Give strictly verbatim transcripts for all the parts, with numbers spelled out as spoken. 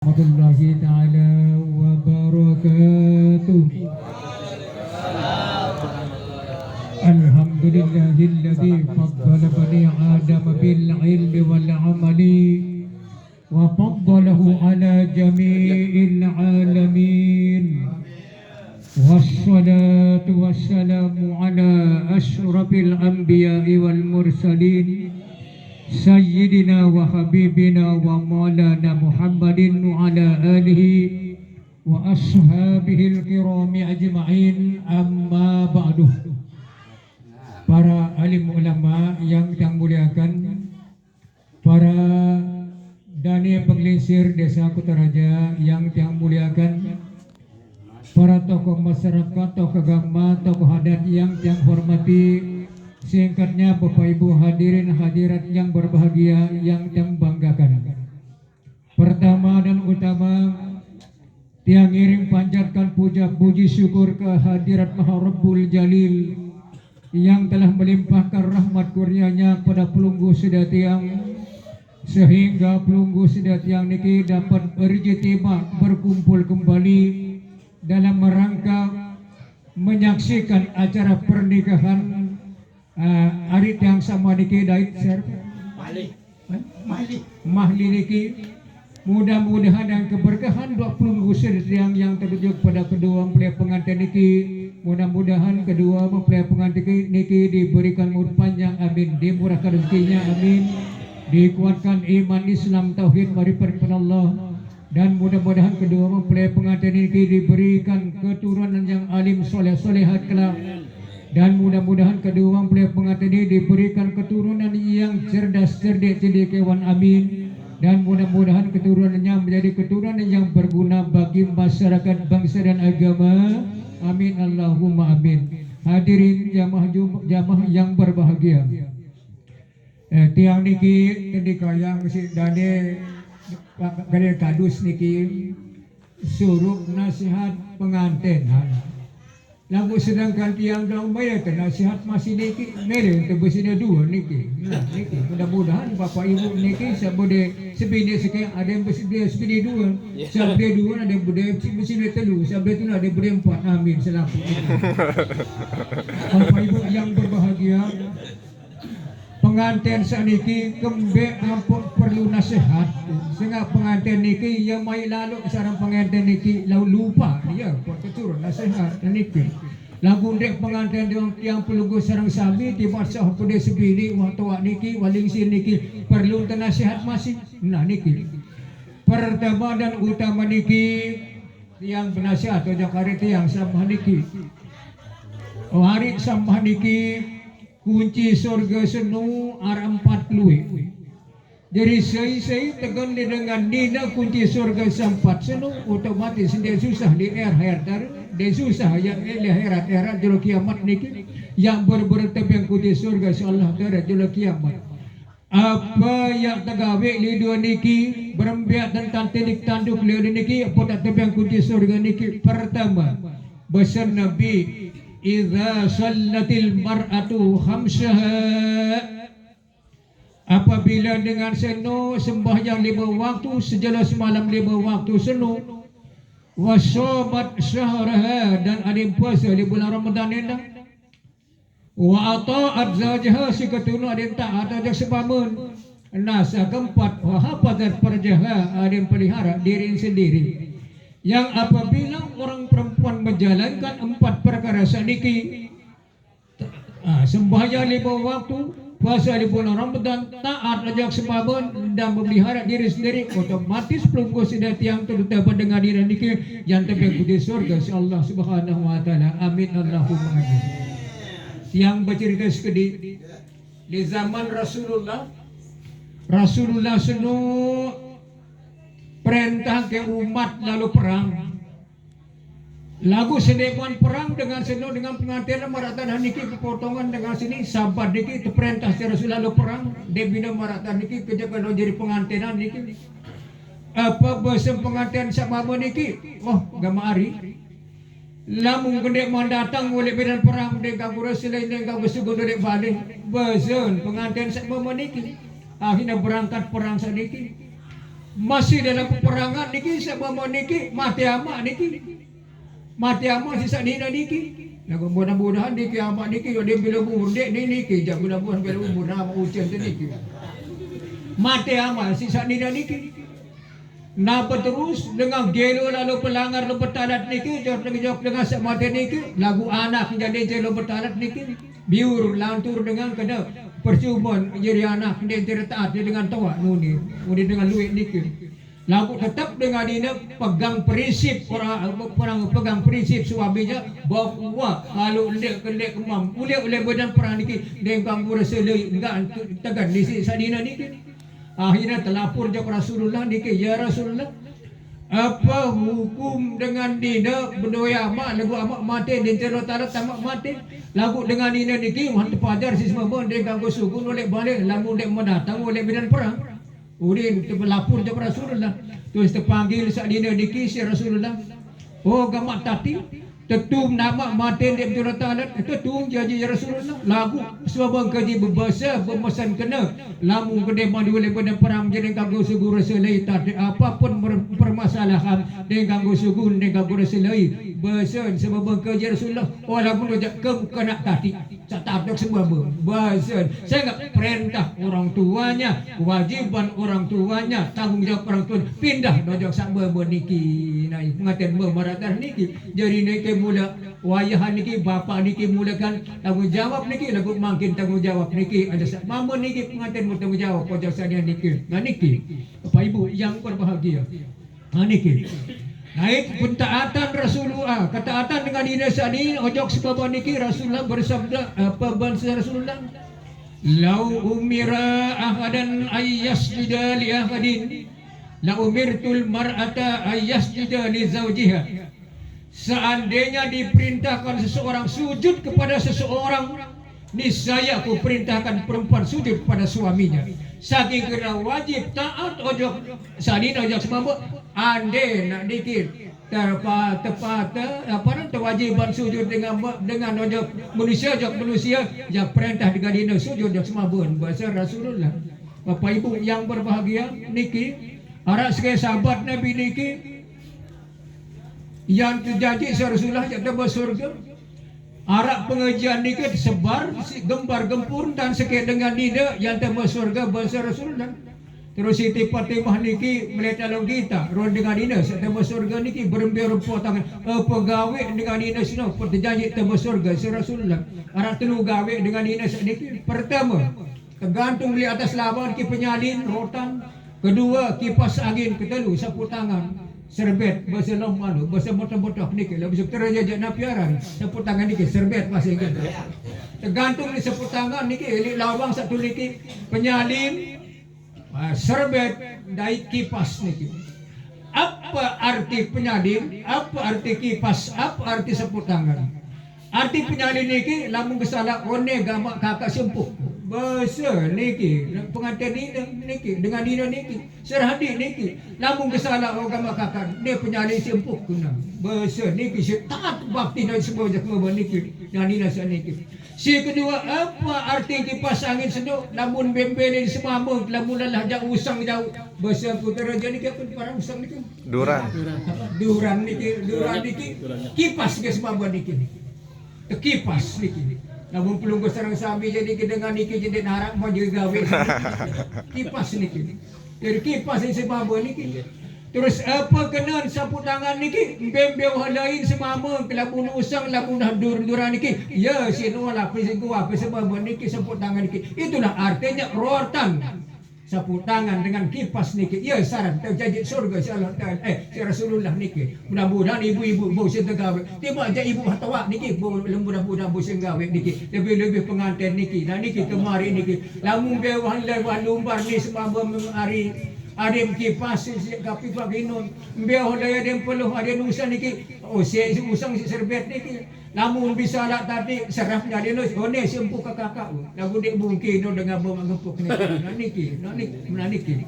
ورحمة الله تعالى وبركاته. الحمد لله الذي فضل بني آدم بالعلم والعمل وفضله على جميع العالمين. والصلاة والسلام على أشرف الأنبياء والمرسلين سيدنا وحبيبنا ومولانا محمد وعلى آله وأصحابه الكرام أجمعين، أما بعد. Para alim ulama yang tiang muliakan, para dane penglingsir Desa Kutaraja yang tiang muliakan, para tokoh masyarakat, tokoh agama, tokoh adat yang tiang hormati, singkatnya Bapak Ibu hadirin hadirat yang berbahagia, yang tiang banggakan. Pertama dan utama, tiang ngiring panjatkan puja puji syukur ke hadirat Maha Rabbul Jalil yang telah melimpahkan rahmat kurnia-Nya kepada pelungguh sida tiang, sehingga pelungguh sida tiang niki dapat berijtima berkumpul kembali dalam rangka menyaksikan acara pernikahan, ah, ari tiang sama niki, Dait, Sir. Mahli. Mahli. Mahli niki. Mudah-mudahan dengan keberkahan dua pelungguh sida tiang yang tertuju kepada kedua mempelai pengantin niki, mudah-mudahan kedua mempelai pengantin niki diberikan umur panjang, amin, dimurahkan rezekinya, amin, dikuatkan iman Islam tauhid makrifat kepada Allah, dan mudah-mudahan kedua mempelai pengantin niki diberikan keturunan yang alim soleh solehat kelak. Dan mudah-mudahan kedua mempelai pengantin ini diberikan keturunan yang cerdas, cerdik, cendekiawan. Amin. Dan mudah-mudahan keturunannya menjadi keturunan yang berguna bagi masyarakat, bangsa, dan agama. Amin, Allahumma amin. Hadirin jamaah Jum-, jamaah yang berbahagia. Eh, tiang niki tendikayang si dane, dane kadus niki suruh nasihat pengantin. Lagu sedangkan tiang dong maya ke nasihat masih niki, mere untuk bersini dua niki. Nah, niki. Mudah-mudahan Bapak Ibu niki sebede sebini sekian ada yang bersini, sebini dua. Sebede dua ada yang bede, bersini telu. Sebede tu ada yang bede empat. Amin. Selamat. Bapak Ibu yang berbahagia, pengantin saniki kembe ampun perlu nasihat. Sehingga pengantin niki ia mai lalu sareng pengantin niki lalu lupa dia buat keturun nasihat niki. Lagu ndek pengantin yang, yang pelungguh sareng sami tiba sah pede sebini waktu niki waling sin niki perlu nasihat masih. Nah niki. Pertama dan utama niki yang penasihat atau jakari tiang sambah niki. Oh, hari sambah niki kunci surga senu ar empat kelui. Jadi sei-sei tegan di dengan nina kunci surga sempat senu otomatis dia susah di air air tar, dia susah ya elah herat herat jero kiamat niki yang ber-ber tebeng kunci surga si Allah Taala jero kiamat. Apa yang tegawe lidua niki berembiak tentang tindik tanduk lidua niki apa tak tebeng kunci surga niki. Pertama, pesan Nabi, "Idza sallatil mar'atu khamsaha." Apabila dengan seno sembahyang lima waktu sejelo semalam lima waktu seno, wasomat syahraha dan adin puasa di bulan Ramadan ini, wa ata'at zaujaha sikatunu adin taat aja sepamun. Nah, sakeempat, wa hafazat farjaha adin pelihara diri sendiri. Yang apabila orang perempuan menjalankan empat perkara saniki, ah, sembahyang lima waktu, puasa di bulan Ramadan, taat aja sepamun dan memelihara diri sendiri, otomatis pelungguh sida tiang terutama dengan diri niki yang tebeng kunci surga si Allah Subhanahu wa taala. Amin Allahumma amin. Tiang bercerita sekedi di zaman Rasulullah, Rasulullah seno perintah ke umat lalu perang. Lagu seni perang dengan seno dengan pengantin maratan niki kepotongan dengan sini sabar niki teperintah si Rasulullah lalu perang. Dek bina maratan niki kerja kalau jadi pengantinan niki. Apa besen pengantin sama niki? Oh, gama ari. Lamun gede mandatang oleh medan perang de gagura selain de gagu sugun de balik. Besen pengantin sama niki. Akhirnya berangkat perang saniki. Masih dalam peperangan niki, seumpama niki, maté amak niki. Maté amak sisat nina niki. Lagu mudah-mudahan niki amak niki, dia bila burdek ni niki, jak mudah-mudahan bila burdek nama ujian tu niki. Maté amak sisat nina niki. Napa terus dengan gelo lalu pelanggar lu betalat niki, jok dengan jok dengan samaté niki, lagu anak jadi jelo betalat niki. Biur lantur dengan kena percuma jadi anak dia tidak taat dia dengan toa nuni, nuni dengan luit niki. Lagu tetap dengan ini pegang prinsip orang, orang pegang prinsip suaminya bahwa kalau lek lek kemam, ulek ulek badan perang niki dengan guru selai enggak tegan di si sadina niki. Akhirnya terlapor jok Rasulullah niki, ya Rasulullah, apa hukum dengan dina berdua amak lagu amak mati di tero talat amak mati lagu dengan dina niki wan tepajar si semua dia ganggu sugun oleh balik lagu dia mendatang oleh bidan perang. Udin terlapor jok Rasulullah. Terus terpanggil sak dina niki si Rasulullah. Oh gamak tati, tetum nama maten dek Rasulullah taala, tetum janji ya Rasulullah. Lagu sebab kaji berbahasa bermesan kena. Lamu gede madu le benda perang jadi ganggu sugu rasa lai tadi apapun permasalahan dengan ganggu sugu dengan ganggu rasa lai. Besan sebab kaji Rasulullah. Oh lagu nak ke bukan nak tadi. Satatuk semua bahasa. Saya ingat perintah orang tuanya, kewajiban orang tuanya, tanggungjawab orang tua. Pindah dojok sama niki. Nah, pengantin memarah niki. Jadi niki mula wayah niki, bapak niki mulakan tanggungjawab niki, lagu makin tanggungjawab niki. Ada sak mama niki pengantin bertanggungjawab pojok saya niki. Nah niki, Bapak Ibu yang berbahagia. Ha niki. Naik pentaatan Rasulullah, ketaatan dengan dina sani ojok sebab niki Rasulullah bersabda apa bansa Rasulullah. Lau umira ahadan ayyasjuda li ahadin la umirtul mar'ata ayyasjuda li zaujiha. Seandainya diperintahkan seseorang sujud kepada seseorang, niscaya aku perintahkan perempuan sujud kepada suaminya. Saking kena wajib taat ojok sadina ojok semamba, ande nak dikit tepa tepa te, apa nan kewajiban sujud dengan dengan ojok manusia ojok manusia yang perintah dengan dina sujud ojok semamba bahasa Rasulullah. Bapak Ibu yang berbahagia niki, arak sebagai sahabat Nabi niki yang terjanji si Rasulullah yang tebus surga. Arak pengajian niki tersebar gembar gempur dan sikit dengan nida yang tebus surga bahasa Rasulullah. Terus Siti Fatimah niki melihat lalu kita ron dengan dina setemu surga niki berembir rupa tangan. Apa gawe dengan dina sino perjanji temu surga si Rasulullah. Arak telu gawe dengan dina niki. Pertama, tergantung di atas lawan ki penyalin rotan. Kedua, kipas angin. Ketelu, sapu tangan. Serbet bahasa lom anu bahasa motor-motor niki lalu bisa terjajak napiaran sapu tangan niki serbet bahasa inggris. Tergantung di sapu tangan niki ili lawang satu niki penyalin, ah, serbet dai kipas niki. Apa arti penyalin, apa arti kipas, apa arti sapu tangan? Arti penyalin niki lamun kesalah one gamak kakak sempuh. Bahasa niki pengantin niki dengan dina niki. Serhadi niki lamun kesalah agama kakak ne penyalin sempuh kena. Bahasa niki si taat bakti dan semua jaga niki. Dan dina niki. Si kedua apa arti kipas angin seduk lamun bembelin semama lamun lelah jauh usang jauh. Bahasa putera jadi ke apa para usang niki? Duran. Duran niki, duran niki. Kipas ke semama niki. Kipas niki. Namun pelunggu sarang sami jadi kedengar niki jadi narak mau jadi gawe. Kipas niki. Jadi kipas ini sebab niki. Terus apa kena sapu tangan niki? Bembeu lain semama kelabu usang labu dur duran niki. Ya si nola pisi gua pisi semama niki sapu tangan niki. Itulah artinya rotan. Sapu tangan dengan kipas niki. Ya saran terjadi surga si Allah Taala. Eh, si Rasulullah niki. Mudah-mudahan ibu-ibu bau sing tegawe. Tiba aja ibu hatawa niki bau mudah-mudahan bau sing gawe niki. Lebih-lebih pengantin niki. Nah niki kemari niki. Lamun bewah lewah lumbar ni semaba hari arim kipas si kapi paginun. Bewah daya dem peluh ada nusa niki. Oh, si usang si serbet niki. Lamun bisa lak tadi serah jadi lu one si empu ke kakak. Lagu dek mungkin no dengan bom ngepuk ni. Nah niki, nah niki, nah niki.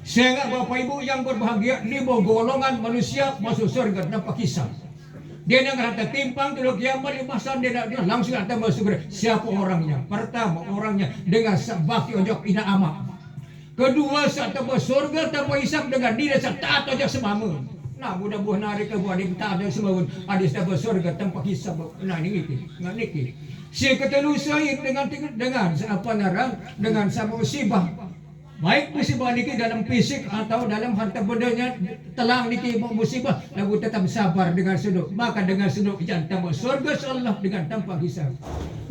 Sehingga Bapak Ibu yang berbahagia, lima golongan manusia masuk surga tanpa kisah. Dia yang rata timpang dulu kiamat di masa dia nak dia langsung akan masuk surga. Siapa orangnya? Pertama orangnya dengan sebab ojok ina amak. Kedua, sa tamba sorga tanpa hisab dengan diri sa taat aja semama. Nah, mudah-mudahan hari ke buat dia taat aja semama. Ada tamba sorga tanpa hisab. Nah, ini niki. Nah, niki. Si ketelu, syahid dengan dengan apa ngaran, dengan sama musibah. Baik musibah niki dalam fisik atau dalam harta bendanya, telang niki musibah, lalu tetap sabar dengan senuk. Maka dengan senuk jan tamba sorga insyaallah dengan tanpa hisab.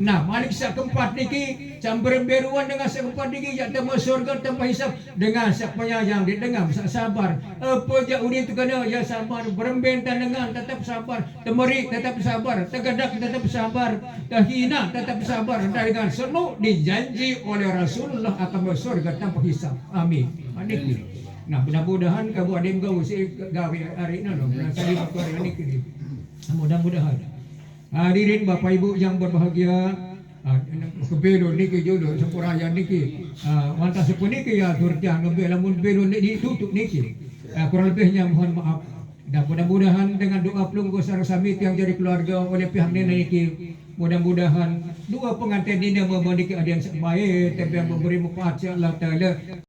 Nah, malik sa keempat niki, sa berembe ruan dengan sa keempat niki, jan tamba sorga tanpa hisab, dengan sa penyayang di dengan sa sabar. Apa ja ulih tekena, ya sabar, berembe dengan tetap sabar, temeri tetap sabar, tegadak tetap sabar, tehina tetap sabar, dan dengan senuk dijanji oleh Rasulullah akan bersorga tanpa hisab. Amin. Niki. Nah, mudah-mudahan kamu ada yang gawe si gawe hari ini loh. Mudah-mudahan. Hadirin Bapak Ibu yang berbahagia, ah, kebelo niki jodoh sempuraya niki. Ah, wantah sepuniki ya turtian ngebelo lamun belo ni ditutup niki. Ah, kurang lebihnya mohon maaf. Dan mudah-mudahan dengan doa pelungguh sareng sami tiang jadi keluarga oleh pihak nenek niki, mudah-mudahan dua pengantin ini memiliki ada yang sebaik, tapi yang memberi manfaat, insya Allah Ta'ala.